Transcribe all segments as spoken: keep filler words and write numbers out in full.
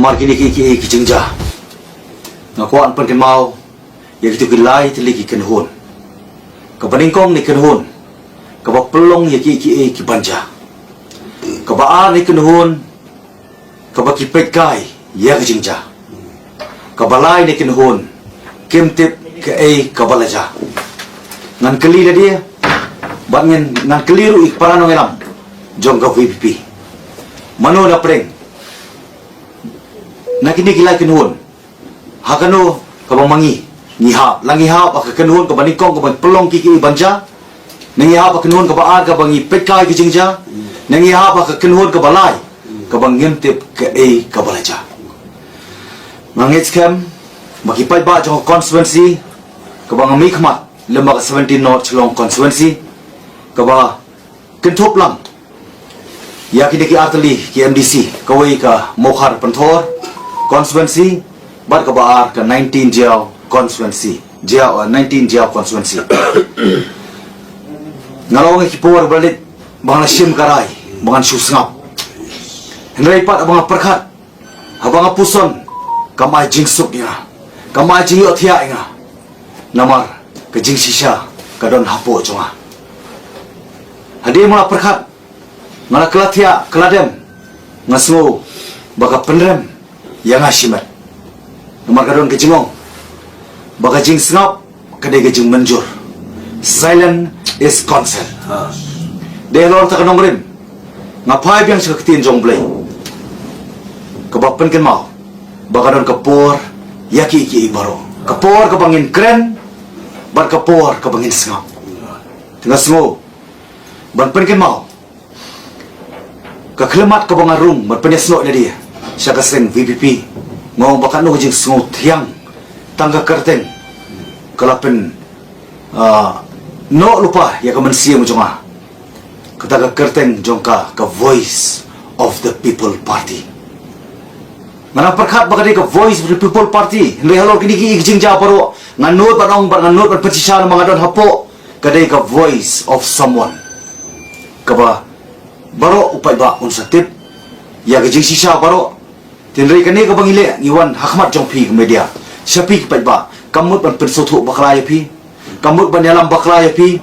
Namar kine ki, ki, ki jingjia, nga kwah pynkynmaw ïa kito ki lai tylli ki kynhun. Kaba nyngkong ne kynhun kaba pynlong ïa ki, ki, ki ban jia. Kaba ar ne kynhun kaba ki peit kai ïa ka jingjia. Kaba lai ne kynhun kim tip kaei kaba la jia. Ngan kylli lade bad ngan, ngan kylli ruh ïa ki para nongïalam jong ka VPP. Mano na pdeng na kine ki lai kynhun, ha kano kaba ma ngi ngi hap? La ngi hap ha ka kynhun kaba nyngkong kaba pynlong ki, ki ban jia? Ne ngi hap ha ka kynhun kaba ar kaba ngi peit kai ka jingjia? Ne ngi hap ha ka kynhun kaba lai kaba ngim tip kaei kaba la jia? Nga ngeit skhem ba ki paidbah jong ka constituency kaba nga mihkhmat lem bad ka seventeen North Shillong constituency, kaba kynthup lang ïa kine ki ar tylli ki MDC, kawei ka Mawkhar Pynthor constituency bad kaba ar ka nineteen Jaïaw constituency, Jaïaw, uh, nineteen Jaïaw constituency. Nga la ong ïa ki por ba la leit ba nga la shim ka rai ba ngan shu sngap. Hynrei pat haba nga pyrkhat, haba nga puson, kam ai jingsuk ïa nga, kam ai jingïohthiah ïa nga. Namar ka jingshisha ka don hapoh jong nga. Hadien ba nga la pyrkhat, nga la kylla thiah, kylla dem, nga sngew ba ka pynrem ïa nga shimet. Namar ka don ka jingong ba ka jingsngap ka dei ka jingmynjur. Silence is consent. Dei halor kata ka nongrim nga phai biang sha ka ktien jong U Blei kaba pynkynmaw ba ka don ka por ïa ki, ki baroh. Ka por kaba ngin kren bad ka por kaba ngin sngap. Te nga sngew ban pynkynmaw ka khyllipmat kaba nga rung ban pynïasnoh ïa lade sha ka seng VPP. Nga ong ba katno ka jingsngew thiang, tang ka kyrteng ka la pyn, ah, noh lypa ïa ka mynsiem jong nga. Kata ka kyrteng jong ka, ka Voice of the People Party. Nga nang pyrkhat ba ka dei ka Voice of the People Party, hynrei halor kine ki jingjia baroh nga nud ban ong bad nga nud ban pynshisha namar nga don hapoh, ka dei ka voice of someone. Kaba baroh u paidbah un sa tip ïa ka jingshisha baroh. Hynrei kane kaba ngi leh, ngi wan ha khmat jong phi ka media, sha phi ki paidbah, kam mut ban pynsngewthuh bakla ïa phi, kam mut ban ïalam bakla ïa phi,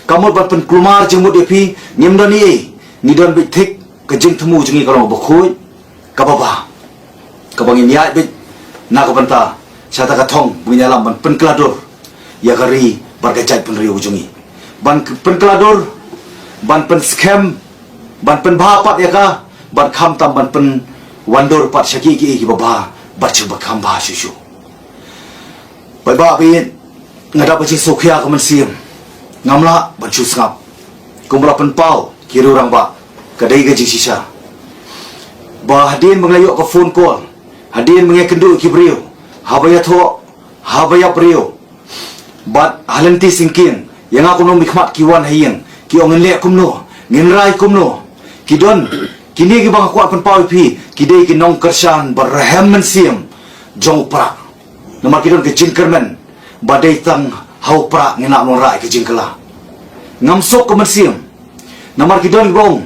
kam mut ban pynkulmar jingmut ïa phi. Ngim don ei ei, ngi don beit thik, ka jingthmu jong ngi ka long ba khuid, kaba bha, kaba ngin ïaid beit na ka bynta sha kata ka thong ba ngin ïalam ban pynkylla dur ïa ka ri bad ka jaitbynriew jong ngi, ban k-, pynkylla dur, ban pynskhem, ban pynbha pat ïa ka, bad khamtam ban pynwandur pat sha ki, ki, kiba bha bad sha kiba kham bha shuh shuh. Paidbah ba ïeit, nga dap ka jingsngewkhia ka mynsiem, ngam lah ban shu sngap. Kumba la pynpaw ki riew rangbah, ka dei ka jingshisha. Ba hadien ba nga la ïoh ka phone call, hadien ba nga ïakynduh ki briew, haba ïathoh, haba ïap briew, bad ha lynti syngkien, ïa nga kumno mihkhmat ki wan ha ïing, ki ong ngin leh kumno, ngin rai kumno. Ki don kine kiba nga kwah pynpaw ïa phi, ki dei ki nongkyrshan ba rhem mynsiem jong u Prah. Namar ki don ka jingkyrmen ba dei tang ha u Prah ngin lah ban wanrah ïa ka jingkylla. Ngam suk ka mynsiem. Namar ki don kiba ong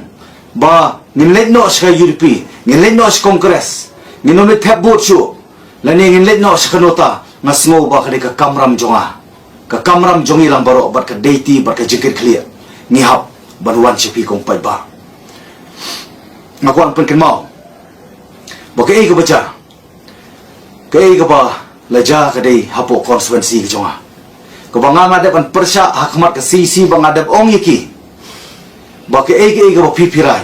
ba ngin leit noh sha ka UDP, ngin leit noh sha Congress, ngin ym leit thep vote shuh, lane ngin leit noh sha ka NOTA. Nga sngew ba ka dei ka kamram jong nga, ka kamram jong ngi lang baroh, bad ka dei ti bad ka jingkitkhlieh ngi hap ban wan sha phi ko paidbah. Nga kwah pynkynmaw ba kaei kaba jia, kaei kaba la jia ka dei hapoh constituency ka jong nga, kaba nga, nga dep ban pyrshah ha khmat ka CEC, ba nga dep ong ïa ki ba kaei kaei kaba phi phi rai,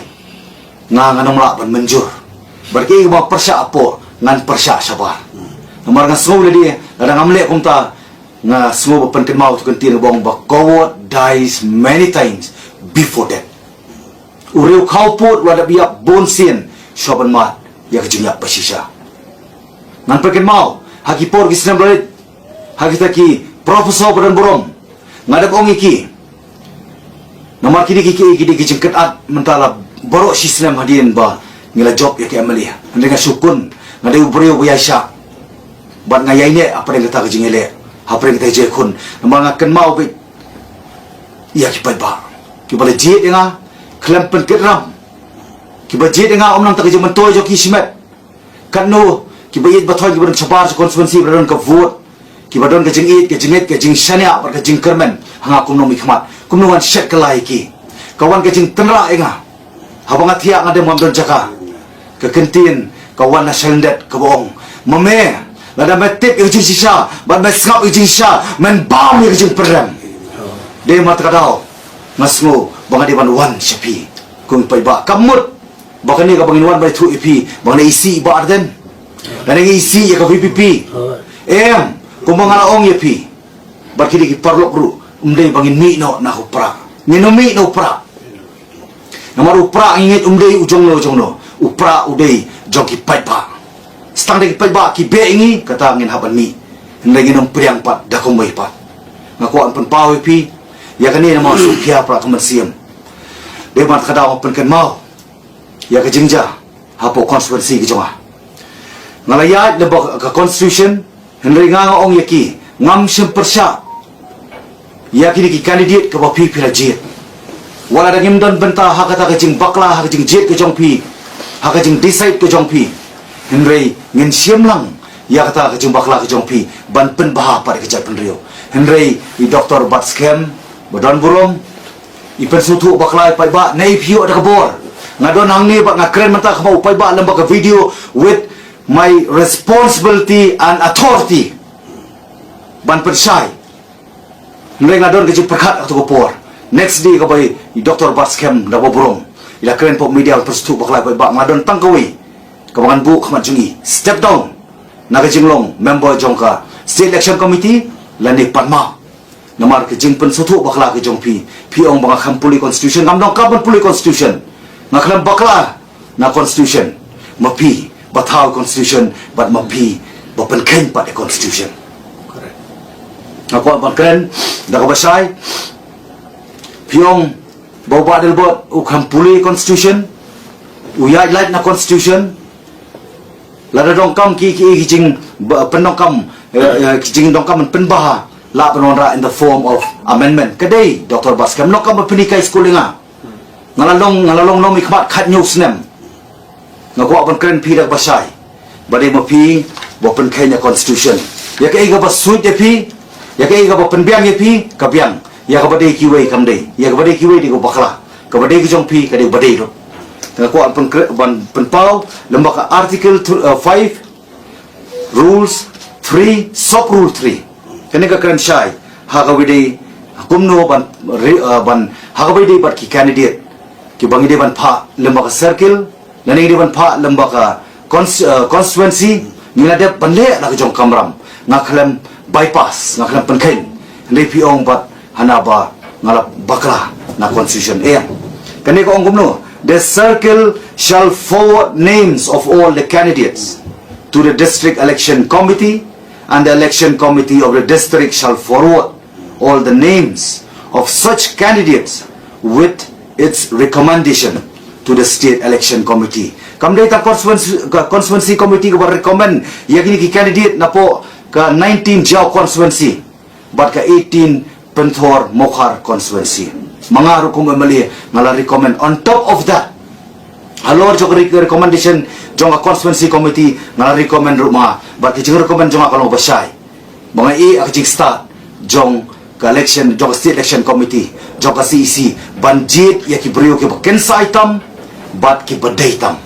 nga, ngan ym lah ban mynjur. Bad kaei kaba pyrshah hapoh, ngan pyrshah shabar. Namar nga sngew lade, lada ngam leh kumta, nga sngew ba pynkynmaw tu kyntien ba ong ba coward dies many times before death. U riew khawpud u la dep ïap bun sien shuwa ban mad ïa ka jingïap ba shisha. Ngan pynkynmaw, ha ki por ki snem ba la leit, ha kita ki professor ba don burom, nga dep ong ïa ki, namar kine ki, ki, ki dei ki jingkynad mynta la baroh shi snem hadien ba ngi la jop ïa ka MLA. Hynrei nga shu khun, nga dei u briew ba ïaishah, bad nga ïaineh hapdeng kata ka jingïaleh, hapdeng kata ka jingkhun. Namar nga kynmaw beit ïa ki paidbah kiba la jied ïa nga khlem pynkitram, kiba jied ïa nga ym nang tang ka jingmyntoi jong ki shimet, Katno kiba ïeit ba thoh kiba don shabar sha constituency ba don ka vote, kiba don ka jingïeit, ka jingngeit, ka jingshaniah bad ka jingkyrmen ha nga kum u nongmihkhmat. Kumno ngan shet kylla ïa ki? Ka wan ka jingtynrah ïa nga. Haba nga thiah nga dem ngam don jaka. Ka kyntien ka wan na shalyndet kaba ong, ma me, lada me tip ïa ka jingshisha bad me sngap ïa ka jingshisha, men bam ïa ka jingpyrem. Dei namar kata ka daw nga sngew ba nga dei ban wan sha phi kum i paidbah. Kam mut ba kane kaba ngin wan ban ïathuh ïa phi ba nga dei i C i Bah Ardent, nga dei i C i ïa ka VPP. Em, kumba nga la ong ïa phi bad ki dei ki paralok ruh, ym dei ba ngin mih noh na u prah. Ngin ym mih na u prah. Namar u prah ngi ngeit um dei u jong no jong no. U prah u dei jong ki paidbah. Tang da ki paidbah ki beh ïa ngi, kata ngin hap ban mih. Hynrei ngin ym pdiang pat da kumwei pat. Nga kwah ban pynpaw ïa phi ïa kane namar shu khia prah ka mynsiem. Dei namar kata nga pynkynmaw ïa ka jingjia hapoh constituency ka jong nga. Nga la ïaid lyngba ka constitution, hynrei nga nga ong ïa ki, ngam shym pyrshah ïa kine ki candidate kaba phi phi la jied. Wat lada ngim don bynta ha kata ka jingbakla, ha ka jingjied ka jong phi, ha ka jingdecide ka jong phi, hynrei ngin shim lang ïa kata ka jingbakla ka jong phi ban pynbha pat ïa ka jaitbynriew. Hynrei i Doctor Batskhem ba don burom, i pynsngewthuh bakla ïa u paidbah, ne i phi ïoh da ka bor. Nga don hangne bad nga kren mynta kum u paidbah lyngba ka video with my responsibility and authority ban pynshai. Hynrei nga don ka jingpyrkhat ha kato ka por. Next day kaba i Doctor Batskhem da ba burom i la kren hapoh media ban pynsngewthuh bakla ïa u paidbah, nga don tang kawei kaba ngan buh khmat jong i, step down na ka jinglong member jong ka State Election Committee lane pan map. Namar ka jingpynsngewthuh bakla ka jong phi, phi ong ba nga khlem pule constitution, ngam donkam ban pule constitution. Nga khlem bakla na constitution. Ma phi ba thaw constitution bad ma phi ba pynkheiñ pat ïa constitution. Nga kwah ban kren da kaba shai. Phi ong ba u Bah Adelbert u khlem pule constitution, u ïaid lait na constitution. Lada donkam ki, ki, ki jing, ba, pyndonkam, eh, eh, ki jingdonkam pynbha, lah ban wanrah in the form of amendment. Ka dei, Doctor Batskhem, donkam ba pynhikai skul ïa nga. Nga la long, nga la long nongmihkhmat khathynñiew snem. Nga kwah ban kren phi da kaba shai. Ba dei ma phi ba pynkheiñ ïa constitution. Ïa kaei kaba suit ïa phi, ïa kaei kaba pynbiang ïa phi, ka biang. Ïa kaba dei kiwei kam dei. Ïa kaba dei kiwei dei ka bakla. Kaba dei ka jong phi ka dei ba dei ruh. Nga kwah ban pynkre-, ban pynpaw lyngba ka article th-, uh, five, rules three, sub rule three. Kane ka kren shai ha kaba dei kumno ban re-, uh, ban ha kaba dei bad ki candidate kiba ngi dei ban phah lyngba ka circle, lane ngi dei ban phah lyngba ka cons-, uh, constituency, ngi la dep ban leh la ka jong ka kamram. Nga khlem bypass, nga khlem pynkheiñ. Hynrei phi ong bad hana ba nga la bakla na constitution. Eh, kane ka ong kumno? The circle shall forward names of all the candidates to the district election committee, and the election committee of the district shall forward all the names of such candidates with its recommendation to the state election committee. Kam dei tang constituency, constituency committee kaba recommend ïa kine ki candidate napoh ka nineteen Jaïaw constituency bad ka eighteen Pynthor Mawkhar constituency. Ma nga ruh kum MLA nga la recommend. On top of that, halor jong ka re-, recommendation jong ka constituency committee, nga la recommend ruh ma nga. Bad ka jingrecommend jong nga ka long ba shai. Ba nga ïeh ha ka jingstad jong ka election, jong ka state election committee, jong ka CEC, ban jied ïa ki briew kiba kynsai tam bad kiba dei tam.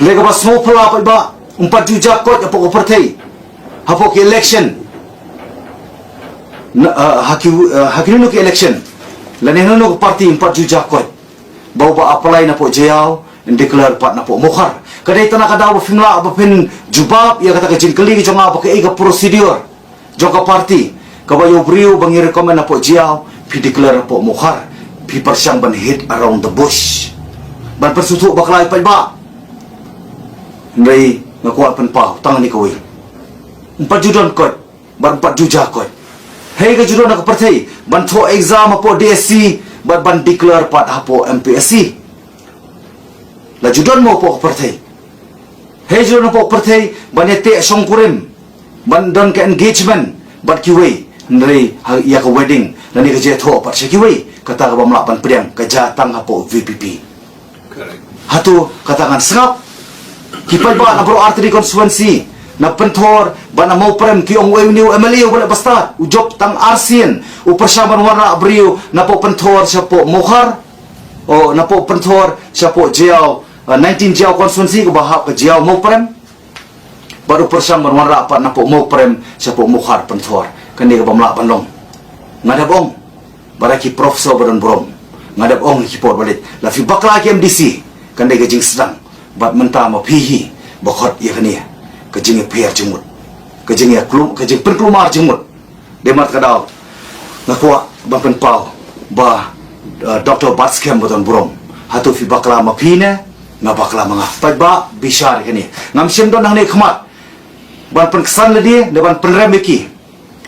Lei kaba sngewphylla pat ba ym pat ju jia koit hapoh ka pyrthei, hapoh ki election. Na, ah, ha ki, ah, ha kino kino ki election, lane hano hano ka party, ym pat ju jia koit ba uba apply napoh Jaïaw yn declare pat napoh Mawkhar. Ka dei tang na ka daw ba phim lah ba phin jubab ïa kata ka jingkylli ka jong nga ba kaei ka procedure jong ka party kaba ïa u briew ba ngi recommend napoh Jaïaw phi declare napoh Mawkhar. Phi pyrshang ban hit around the bush, ban pynsngewthuh bakla ïa paidbah. Hynrei nga kwah pynpaw tang kane kawei. Ym pat ju don koit bad ym pat ju jia koit. Hei, ka ju don ha ka pyrthei ban thoh exam hapoh DSC bad ban declare pat hapoh MPSC. La ju don mo hapoh ka pyrthei? Hei, ju don hapoh ka pyrthei ban ïateh shongkurim, ban don ka engagement bad kiwei, hynrei ha, ïa ka wedding lane ka jingïathoh pat sha kiwei, kata kaba ym lah ban pdiang, ka jia tang hapoh VPP. Correct. Hato kata ngan sngap? Ki paidbah na baroh artylli constituency, na Pynthor bad na Mawprem ki ong u MLA u ba leh ba stad, u jop tang arsien, u pyrshang ban wanrah briew na poh Pynthor sha poh Mawkhar, o na poh Pynthor sha poh Jaïaw, uh, nineteen Jaïaw constituency kaba hap ka Jaïaw Mawprem. Bad u pyrshang ban wanrah pat na poh Mawprem sha poh Mawkhar Pynthor. Kane kaba mlah ban long. Nga dep ong, bad ki professor ba don burom, nga dep ong ki por ba leit, la phi bakla ki MDC, kane ka jingsdang. Bad mynta ma phi hi ba khot ïa kane ka jingïapher jingmut, ka jingïaklum, ka jingpynkulmar jingmut. Dei namar kata ka daw nga kwah ban pynpaw ba, uh, Doctor Batskhem ba don burom, hato phi bakla ma phi ne nga bakla ma nga? Paidbah bishar ïa kane. Ngam shym don hangne khmat ban pynksan lade ne ban pynrem ïa ki.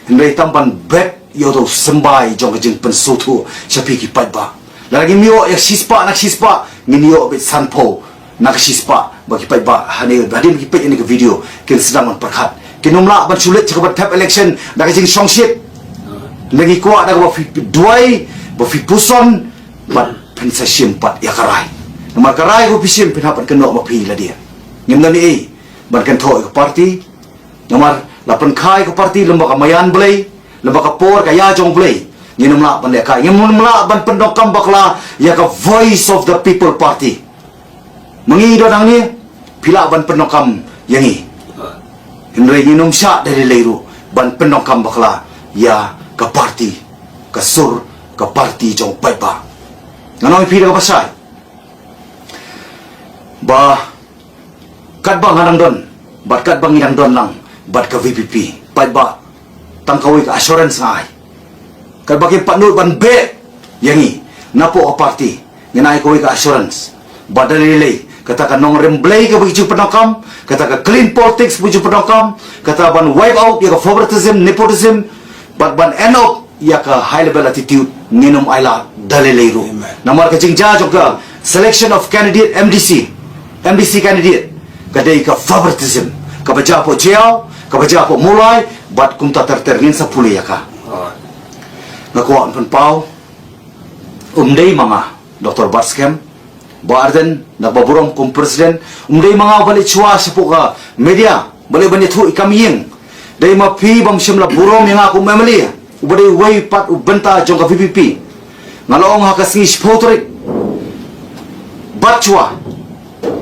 Hynrei tang ban bet ïa uto u symbai jong ka jingpynsngewthuh sha phi ki paidbah. Lada ngim ïoh ïa ka shispah na ka shispah, ngin ïoh beit sanphew na ka shispah ba ki paidbah hangne, hadien ki peit ïa kane ka video, kin sdang ban pyrkhat. Kin ym lah ban shu leit sha kaba thep election da ka jingshongshit. Hynrei ngi kwah da kaba phi duwai, ba phi puson, bad phin sa shim pat ïa ka rai. Namar ka rai kaba phi shim phin hap ban kynnoh ma phi lade. Ngim don ei ban kynthoh ïa ka party. Namar la pynkha ïa ka party lyngba ka maïan Blei, lyngba ka por ka ïa jong Blei. Ngin ym lah ban lehkai, ngin ym lah ban pyndonkam bakla ïa ka Voice of the People Party. Ma ngi don hangne, phi lah ban pyndonkam ïa ngi. Hynrei ngin ym shah da lei lei ruh ban pyndonkam bakla ïa ka party, ka sur ka party jong u paidbah. Ngan ong ïa phi da kaba shai ba katba nga dang don bad katba ngi dang don lang bad ka VPP, paidbah, tang kawei ka assurance nga ai. Katba kim pat nud ban beh ïa ngi na poh ka party, ngin ai kawei ka assurance ba da lei lei kata ka nongrim Blei kaba ngi ju pyndonkam, kata ka clean politics ba ngi ju pyndonkam, kata ban wipe out ïa ka favoritism, nepotism, bad ban end up ïa ka high level attitude ngin ym ailad da lei lei ruh. Amen. Namar ka jingjia jong ka selection of candidate MDC, MDC candidate, ka dei ka favoritism kaba jia poh Jaïaw, kaba jia poh Mawlai, bad kumta ter ter, ngin sa pule ïa ka. Nga kwah ban pynpaw, um dei ma nga, Doctor Batskhem, Bah Ardent, na kaba burom kum president, um dei ma nga uba leit shuwa shapoh ka media, ba leit ban ïathuh ïa ka kam ïing. Dei ma phi bym shym la burom ïa nga kum MLA, uba dei uwei pat u bynta jong ka VPP. Nga la ong ha ka sngi shiphew tarik bad shuwa,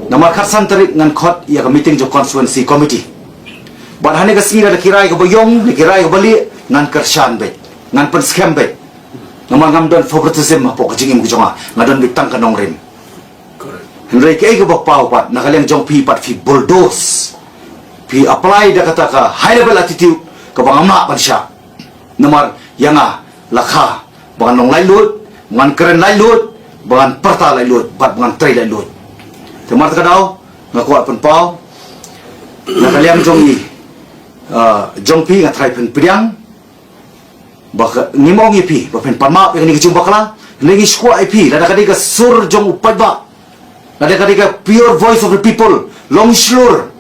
namar khatsan tarik ngan khot ïa ka meeting jong constituency committee. Bad hane ka sngi lada ki rai kaba ïong, ki rai kaba lieh, ngan kyrshan beit, ngan pynskhem beit. Namar ngam don favoritism hapoh ka jingim ka jong nga, nga don beit tang ka nongrim. Hynrei kaei kaba paw pat, na ka liang jong phi pat phi bulldoze. Phi apply da kata ka high level attitude kaba ngam lah ban shah. Namar ïa nga la kha ba ngan long laitluid, ba ngan kren laitluid, ba ngan pyrta laitluid, bad ba ngan trei laitluid. Te namar kata ka daw nga kwah pynpaw, na ka liang jong i, ah, jong phi nga tharai phin pdiang. Ba ka, ngim ong ïa phi ba phin pan map ïa kane ka jingbakla. Hynrei ngi shu kwah ïa phi, lada ka dei ka sur jong u paidbah, lada ka dei ka pure voice of the people, long shlur.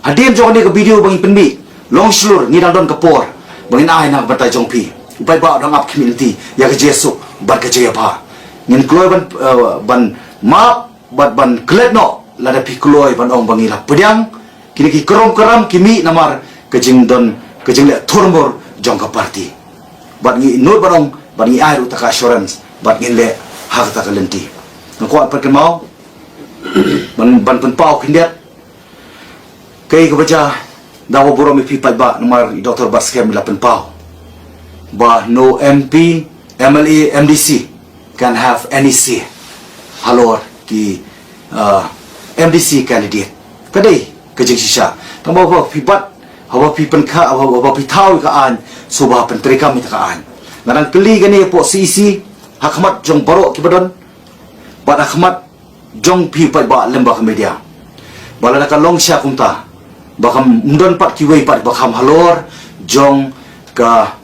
Hadien jong kane ka video ba ngi pynmih, long shlur, ngi dang don ka por ba ngin ai na ka bynta jong phi. U paidbah u dang ap khmih lynti ïa ka jingsuk bad ka jingïabha. Ngin kloi ban, eh, ban map bad ban klet noh lada phi kloi ban ong ba ngi la pdiang. Kine ki krom kram ki mih namar ka jingdon, ka jingleh thurmur jong ka party. Bad ngi nud ban ong, bad ngi ai ruh kata ka assurance, bad ngin leh ha kata ka lynti. Nga kwah pat kynmaw ban, ban pynpaw khyndiat kaei kaba jia. Da kaba burom ïa phi paidbah, namar i Doctor Batskhem i la pynpaw ba no MP, MLA, MDC can have any say halor ki, uh, MDC candidate. Ka dei ka jingshisha. Tangba haba phi bat, haba phi pynkha, haba, haba phi thaw ïa ka aiñ, sngewbha pyntreikam ïa ka aiñ. Nga dang kylli kane hapoh CEC, ha khmat jong baroh kiba don, bad ha khmat jong phi paidbah lem bad ka media. Ba lada ka long shisha kumta, ba kam don pat kiwei pat ba kham halor jong ka,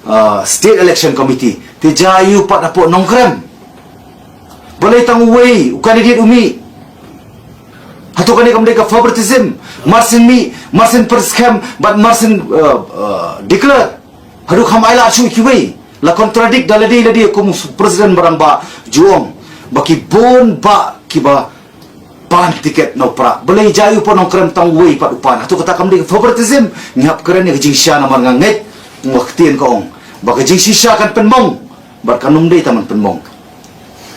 ah, State Election Committee, te jia ïa u pat hapoh Nongkrem. Balei tang uwei u candidate u mih? Hato kane kam dei ka favoritism? Marsien mih, marsien pynskhem, bad marsien, ah, ah, declare. Haduh kham ailad shuh ïa kiwei. La contradict da lade lade kum u president ba rangbah ju ong ba ki bun bah kiba pan tiket na u Prah. Balei jia aiu pat nongkren tang uwei pat u pan? Hato kata kam dei favoritism? Ngi hap kren ïa ka jingshisha namar nga ngeit, nga ktien ka ong ba ka jingshisha kan pynmong bad kan ym dei tang ban pynmong,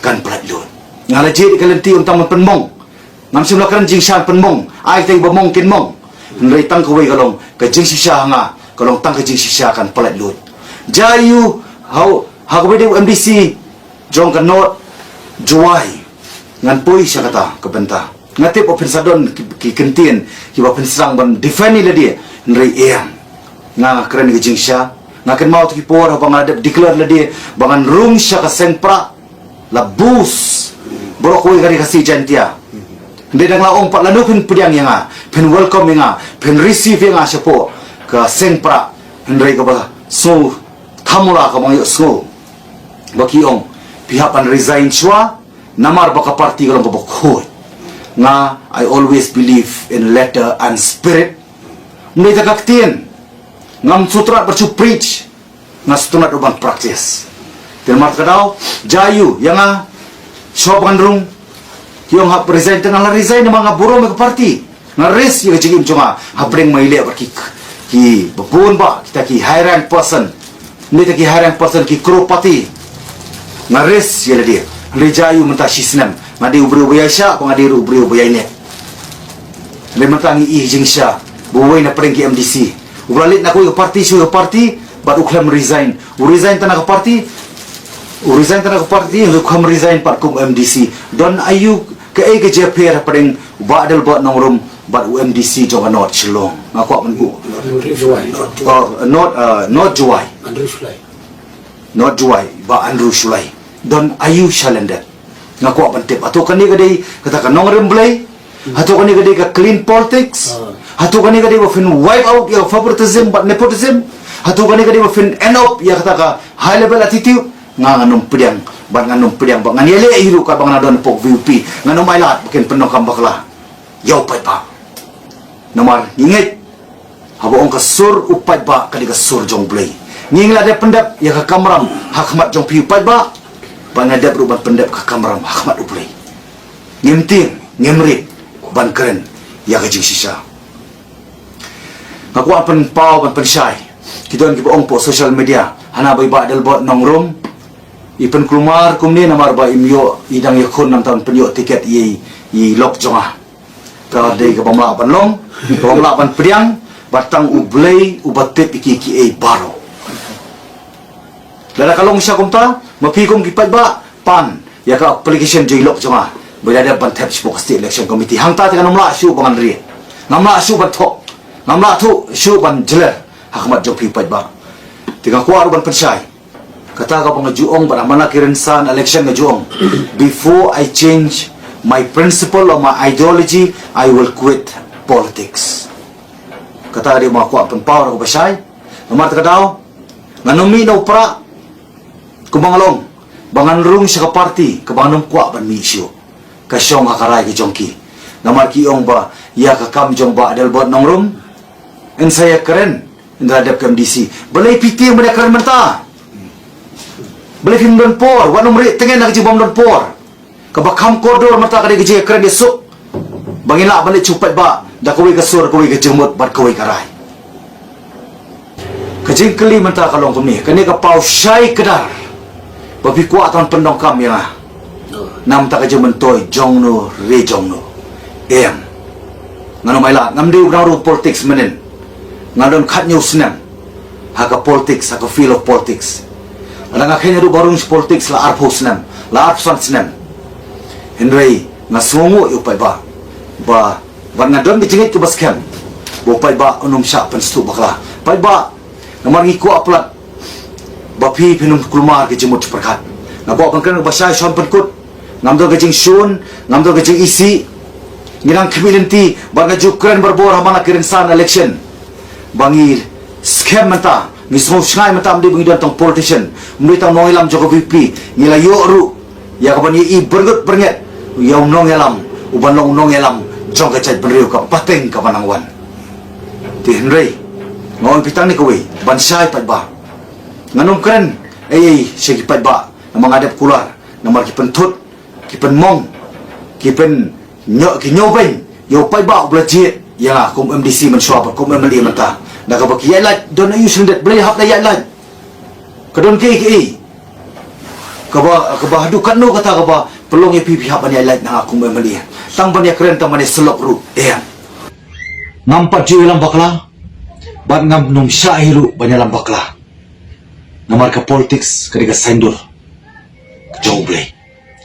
kan pynlait lut. Nga la jied ka lynti ym tang ban pynmong. Ngam shym la kren jingshisha pynmong, ai tang ba mong kin mong. Hynrei tang kawei ka long, ka jingshisha ha nga ka long tang ka jingshisha kan pynlait lut. Jia aiu, ha kaba dei u M D C jong ka North Jowai, ngan poi sha kata ka bynta. Nga tip ba phin sa don ki, ki kyntien kiba phin sdang ban defend ïa lade, hynrei em, nga kren ka jingshisha. Nga kynmaw tu ki por haba nga dep declare lade ba ngan rung sha ka seng Prah, la bus baroh kawei ka Ri Khasi Jaiñtia. Hynrei dang la ong pat lano phin pdiang ïa nga, phin welcome ïa nga, phin receive ïa nga shapoh ka seng Prah. Hynrei kaba sngew thamula kaba nga ïohsngew ba ki ong, phi hap ban resign shuwa, namar ba ka party ka long kaba khuid. Nga, I always believe in letter and spirit. Ym dei tang ka ktien. Ngam sngewtynnat ban shu preach, nga sngewtynnat ruh ban practice. Te namar kata ka daw, jia aiu ïa nga, shuwa ba ngan rung, ki ong hap resign, te nga la resign namar nga burom ïa ka party. Nga risk ïa ka jingim jong nga hapdeng ba ngi leh bad ki, kiba bun bah, kita ki high rank person. Ym dei tang ki high rank person, ki crorepati. Nga risk ïa lade. Hynrei jia aiu mynta shi snem nga dei u briew uba ïaishah bad nga dei ruh u briew uba ïaineh. Hynrei mynta ngi ïohi jingshisha ba uwei na pdeng ki M D C uba la leit na kawei ka party sha kawei ka party bad u khlem resign. U resign tang na ka party, u resign tang na ka party, u khlem resign pat kum M D C. Don aiu, kaei ka jingïapher hapdeng u Bah Adelbert Nongrum bad u M D C jong ka North Shillong? Nga kwah ban buh. North Jowai. Oh, North, uh, North Jowai. Andrew Shullai. North Jowai, Bah Andrew Shullai. Don aiu shalyndet? Nga kwah ban tip. Hato kane ka dei kata ka nongrim Blei? Hato kane ka dei ka clean politics? Ah. Hato kane ka dei ba phin wipe out ïa ka favoritism bad nepotism? Hato kane ka dei ba phin end up ïa kata ka high level attitude? Nga, ngan ym pdiang, bad ngan ym pdiang, bad ngan ïaleh hi ruh katba nga la don hapoh VPP. Ngan ym ailad ba kin pyndonkam bakla ïa u paidbah. Namar ngi ngeit, haba ong ka sur u paidbah ka dei ka sur jong u Blei. Ngi la dep pyndep ïa ka kamram ha khmat jong phi u paidbah, bad nga dep ruh ban pyndep ka kamram ha khmat u Blei. Ngim tieng, ngim rit ban kren ïa ka jingshisha. Nga kwah pynpaw ban pynshai. Ki don kiba ong hapoh social media, hana ba i Bah Adelbert Nongrum i pynkulmar kumne namar ba im ïoh, i dang ïakhun, namar ban pynïoh tiket ïa i lok jong nga. Ka dei kaba ym lah ban long, kaba ym lah ban pdiang, ba tang u Blei uba tip ïa kiei kiei baroh. Lada ka long shisha kumta, ma phi kum ki paidbah pan ïa ka application jong i lok jong nga ba i la dep ban thep shapoh ka State Election Committee. Hangta te ngan ym lah shuh ba ngan rieh. Ngam lah shuh ban thok. Ngam lah shuh ban jler ha khmat jong phi u paidbah. Te nga kwah ruh ban pynshai. Kata kaba nga ju ong bad ha man la ki rynsan election nga ju ong, before I change my principle or my ideology, I will quit politics. Kata ka dei ba nga kwah pynpaw da kaba shai. Namar kata ka daw, ngan ym mih na u Prah kumba nga long, ba ngan rung sha ka party kaba ngan ym kwah ban mih shuh. Ka shong ha ka rai ka jong ki. Namar ki ong ba ïa ka kam jong Bah Adelbert Nongrum, yn sa ïakren ynda la dep ka MDC. Balei phi tieng ban ïakren mynta? Balei phim don por? Wat nym rieh tngen na ka jingbym don por. Kaba kham kordor mynta ka dei ka jingïakren ïasuk ba ngin lah ban leit sha u paidbah da kawei ka sur, kawei ka jingmut bad kawei ka rai. Ka jingkylli mynta ka long kumne, kane ka paw shai kdar ba phi kwah tang pyndonkam ïa nga na bynta ka jingmyntoi jongno re jongno? Em. Ngan ym ailad, ngam dei u nongrung politics mynnin. Nga don khathynñiew snem ha ka politics, ha ka field of politics. Lada nga kheiñ haduh ba rung sha politics la arphew snem, la arphew san snem. Hynrei nga sngewnguh ïa u paidbah ba, bad nga don ka jingngeit kaba skhem ba u paidbah un ym shah pynsngewthuh bakla. Paidbah, namar ngi kwah palat ba phi phin ym kulmar ka jingmut jingpyrkhat. Nga kwah ban kren kaba shai shon pynkut. Ngam don ka jingshun, ngam don ka jingisih. Ngi dang khmih lynti bad nga ju kren barabor ha man la ki rynsan election ba ngi skhem mynta, ngi sngew shngaiñ mynta, ym dei ba ngi don tang politician, ym dei tang nongïalam jong ka VPP. Ngi la ïoh ruh ïa kaban ïa i byrngut byrnget ïa u nongïalam uban long u nongïalam jong ka jaitbynriew ka pateng kaba nang wan. Te hynrei nga ong ïa phi tang ne kawei ban shai paidbah. Ngan ym kren ei ei sha ki paidbah namar nga dep kular, namar ki pynthut, ki pynmong, ki pyn, Nyo ki nyo beng, nyo paidbah u bla jied ïa nga kum M D C mynshuwa bad kum M L A mynta. Da kaba ki ïaid lait don aïu shlyndet, balei hap da ïaid lait? Ka don kaei kaei kaba, kaba haduh katno kata kaba pynlong ïa phi phi hap ban ïaid lait na nga kum M L A? Tang ban ïakren, tang ban ïasyllok ruh, eh. Ngam pat ju ïalam bakla bad ngam nym shah hi ruh ban ïalam bakla. Namar ka politics ka dei ka saiñdur jong U Blei.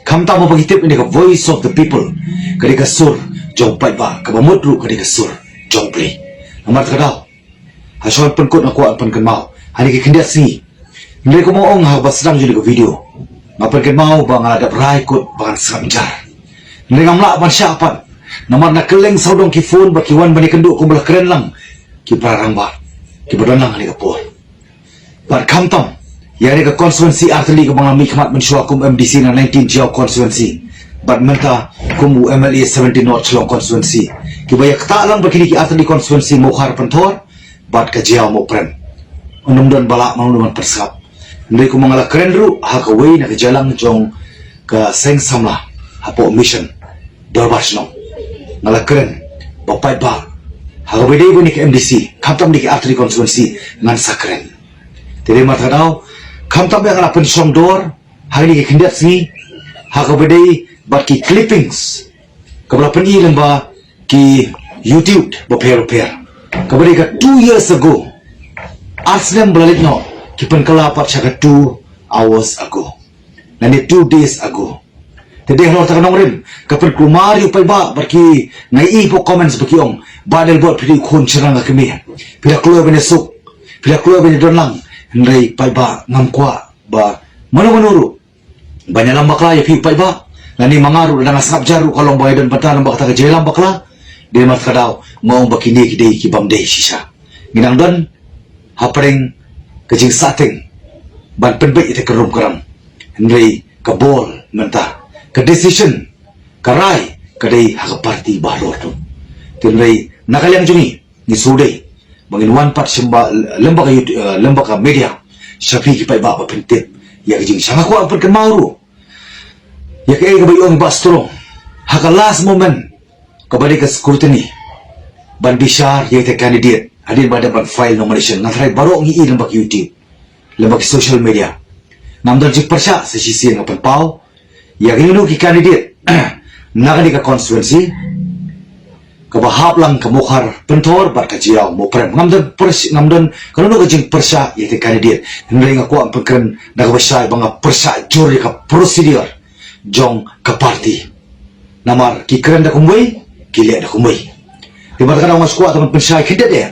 Khamtam ba ngi tip ïa ka voice of the people, ka dei ka sur jong u paidbah, kaba mut ruh ka dei ka sur jong U Blei. Namar kata ka daw, ha shuwa ban pynkut nga kwah ban pynkynmaw ha kine ki khyndiat sngi. Hynrei kumba ong ha kaba sdang jong kane ka video, nga pynkynmaw ba nga la dep rai kut ba ngan sngap jar. Hynrei ngam lah ban shah pat namar na kylleng sawdong ki phone ba ki wan ban ïakynduh kumba la kren lang ki para rangbah kiba don lang ha kane ka por. Bad khamtam ïa kane ka constituency artylli kaba nga la mihkhmat mynshuwa kum M D C na nineteen Jaïaw constituency, bad mynta kum u M L A seventeen North Shillong constituency, kiba ïa ktah lang bad kine ki artylli constituency Mawkhar Pynthor bad ka Jaïaw Mawprem. Ym don ba lah, ym don ban pynsngap. Hynrei kumba nga la kren ruh ha kawei na ka jingïalang jong ka seng samla hapoh Mission Dorbar Shnong, nga la kren ba paidbah, ha kaba ïadei bad kane ka M D C, khamtam kine ki artylli constituency, ngan sa kren. Te dei namar kata ka daw, khamtam ba nga la pynshong dor ha kine ki khyndiat sngi ha kaba ïadei bad ki clippings kaba la pyni lyngba ki YouTube bapher bapher, kaba dei ka two years ago. Ar snem ba la leit noh ki pynkylla pat sha ka two hours ago lane two days ago. Te dei halor kata ka nongrim ka pynkulmar ïa u paidbah bad ki, nga ïohi hapoh comments ba ki ong, Bah Adelbert, phi dei u khun shynrang ka kmie, phi da kloi ban ïasuk, phi da kloi ban ïadon lang. Hynrei paidbah, ngam kwah ba mano mano ruh ban ïalam bakla ïa phi u paidbah, lane ma nga ruh lada nga sngap jar ruh ka long ba nga don bynta namar kata ka jingïalam bakla. Dei namar kata ka daw nga ong ba kine ki dei ki bym dei shisha. Ngi nang don hapdeng ka jingsahteng ban pynbeit ïa ka rum ka ram. Hynrei ka bol mynta, ka decision, ka rai ka dei ha ka party baroh tu. Te hynrei na ka liang jong ngi, ngi shu dei ba ngin wan pat sha ba, lem bad ka youth, eh, lem bad ka media, sha phi ki paidbah ba phin tip ïa ka jing. Sha nga kwah pynkynmaw ruh ïa kaei kaba ong i Bah Strong ha ka last moment, kaba dei ka scrutiny ban bishar ïa ka candidate hadien ba dep ban file nomination. Nga tharai baroh ngi i lem bad ka YouTube, lem bad ka social media. Ngam don jingpyrshah, sa shisien nga pynpaw ïa kino kino ki candidate na kane ka constituency kaba hap lang ka Mawkhar Pynthor bad ka Jaïaw Mawprem. Ngam don pyrsh-, ngam don kano kano ka jingpyrshah ïa ki candidate. Hynrei nga kwah pynkren da kaba shai ba nga pyrshah jur ïa ka procedure jong ka party. Namar ki kren da kumwei, ki leh da kumwei. Te bad kata nga shu kwah tang ban pynshai khyndiat ïa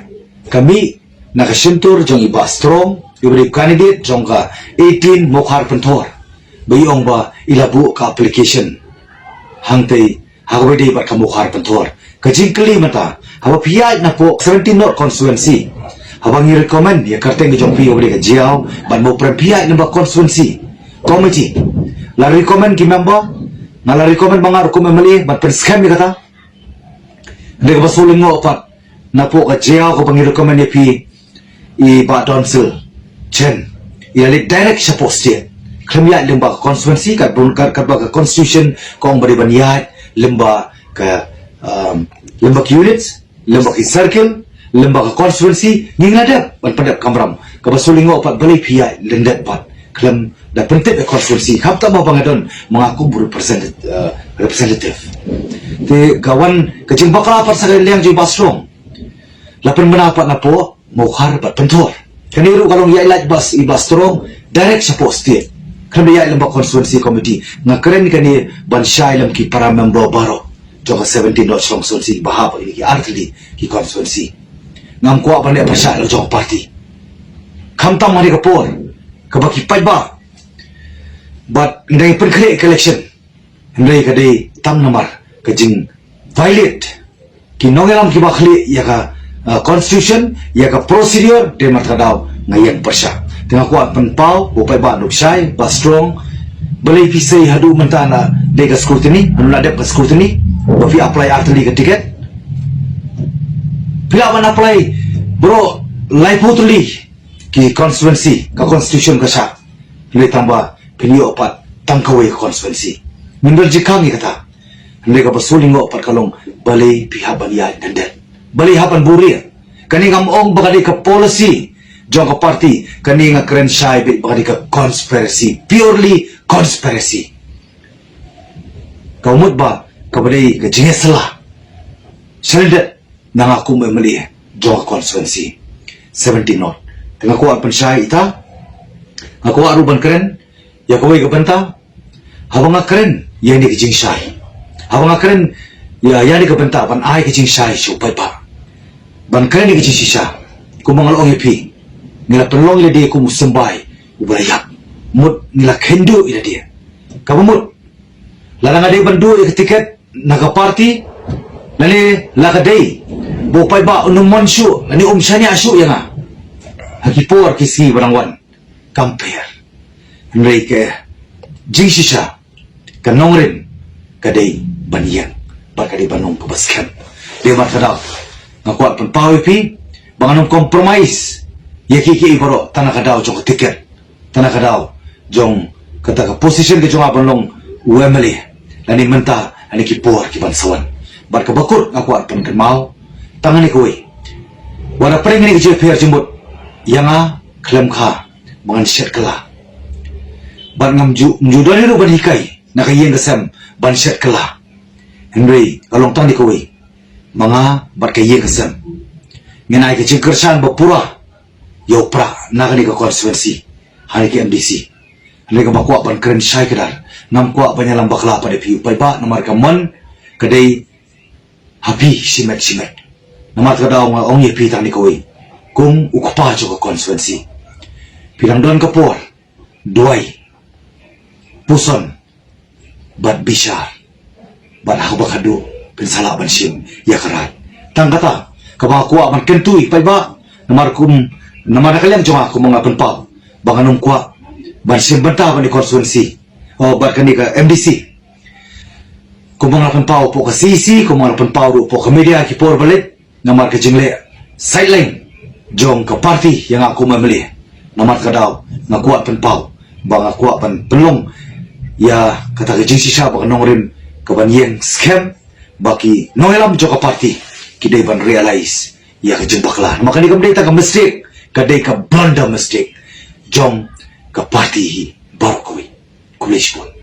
ka mih na ka shyntur jong i Bah Strong, iba dei u candidate jong ka eighteen Mawkhar Pynthor, ba i ong ba i la buh ka application hangtei ha kaba ïadei bad ka Mawkhar Pynthor. Ka jingkylli mynta, haba phi ïaid napoh seventeen North constituency, haba ngi recommend ïa ka kyrteng ka jong phi kaba dei ka Jaïaw bad Mawprem, phi ïaid na ba constituency committee, la recommend ki member, nga la recommend ma nga ruh kum M L A ban pynskhem ïa kata. Hynrei kaba shu lyngngoh pat, napoh ka Jaïaw kaba ngi recommend ïa phi, i Bah Donsil Chen, i la leit direct shapoh state. Khlem ïaid lem bad ka constituency, katba, kat, katba ka constitution ka ong ba dei ban ïaid lem bad ka, um, lem bad ki units, lem bad ki circle, lem bad ka constituency, ngi la dep ban pyndep kamram. Kaba shu lyngngoh pat, balei phi ïaid lyndet pat khlem da pyntip ïa ka constituency? Khamtam ba nga don ma nga kum represent-, uh, representative. Te ka wan ka jingbakla pat sha ka liang jong i Bah Strong, la pynbna pat napoh Mawkhar bad Pynthor. Kane ruh ka long ïaid lait bad i Bah Strong direct shapoh state. Khlem da ïaid lem bad constituency committee. Nga kren kane ban shai lem ki para member baroh jong ka seventeen North Shillong constituency ba hap ïa ki artylli ki constituency. Ngam kwah ban leh pyrshah la jong party. Khamtam ha kane ka por kaba ki paidbah bad ngi dang pynkhreh ka election. Hynrei ka dei tang namar ka jing violate ki nongïalam kiba khlieh ïa ka, uh, constitution, ïa ka procedure, dei namar kata ka daw nga ïeng pyrshah. Te nga kwah pynpaw ba u paidbah un shai, Bah Strong, balei phi sei haduh mynta na dei ka scrutiny, haduh na dep ka scrutiny ba phi apply artylli ka ticket. Phi lah ban apply baroh laiphew tylli ki constituency, ka constitution ka shah. Hynrei tang ba phin ïoh pat tang kawei ka constituency. Ngim don jingkhang ïa kata. Hynrei kaba sngewlyngngoh pat ka long balei phi hap ban ïaid nangdien, balei hap ban buhrieh. Kane ngam ong ba ka dei ka policy jong ka party, kane nga kren shai beit ba ka dei ka conspiracy, purely conspiracy. Ka mut ba kaba dei ka jingïasylla shalyndet na nga kum u M L A jong ka constituency seventeen North. Te nga kwah pynshai ita, nga kwah ruh ban kren ïa kawei ka bynta. Haba nga kren ïa kane ka jingshai, haba nga kren ïa, ïa kane ka bynta ban ai ka jingshai sha u paidbah, ban kren ïa ka jingshisha, kumba nga la ong ïa phi, ngi la pynlong ïa lade kum u symbai uba la ïap. Mut ngi la kynduh ïa lade. Kaba mut, lada nga dei ban duh ïa ka tiket na ka party, lane la ka dei ba u paidbah un ym mon shuh lane um shaniah shuh ïa nga ha ki por ki sngi ba dang wan, kam pher. Hynrei ka jingshisha, ka nongrim ka dei ban ïeng bad ka dei ban long kaba skhem. Dei namar kata nga kwah pynpaw ïa phi ba ngan ym compromise ïa kiei kiei baroh tang na ka daw jong ka tiket, tang na ka daw jong kata ka position ka jong nga ban long u M L A lane mynta lane ki por ki ban sa wan. Bad kaba kut nga kwah pynkynmaw tang kane kawei. Wat la pyrshah kane ka jingpher jingmut ïa nga khlem kha ba ngan shet kylla. Bad ngam ju, ngam ju don ruh ban hikai na ka ïing ka sem ban shet kylla. Hynrei ka long tang kane kawei, ma nga bad ka ïing ka sem ngin ai ka jingkyrshan ba pura ïa u prah na kane ka constituency ha kane ka M D C. Hynrei kaba kwah ban kren shai kdar, ngam kwah ban ïalam bakla pat ïa phi u paidbah namar ka mon ka dei ha phi shimet shimet. Namar kata nga ong ïa phi tang kane kawei, kum u kpa jong ka constituency, phi dang don ka por duwai, puson bad bishar bad ha kaba khadduh phin sa lah ban shim ïa ka raid. Tang kata kaba nga kwah ban kyntu ïa u paidbah, namar kum, namar na ka liang jong nga kum nga pynpaw ba ngan ym kwah ban shim bynta bad kane ka constituency, oh, bad kane ka M D C. Kumba nga la pynpaw hapoh ka C E C, kumba nga la pynpaw ruh hapoh ka media ki por ba leit, namar ka jingleh sideline jong ka party ïa nga kum M L A. Namar kata ka daw nga kwah pynpaw ba nga kwah ban pynlong ïa kata ka jingshisha bad ka nongrim ka ban ïeng skhem ba ki nongïalam jong ka party ki dei ban realize ïa ka jingbakla. Namar kane kam dei tang ka mistake, ka dei ka blunder mistake jong ka party hi baroh kawei. Khublei shibun.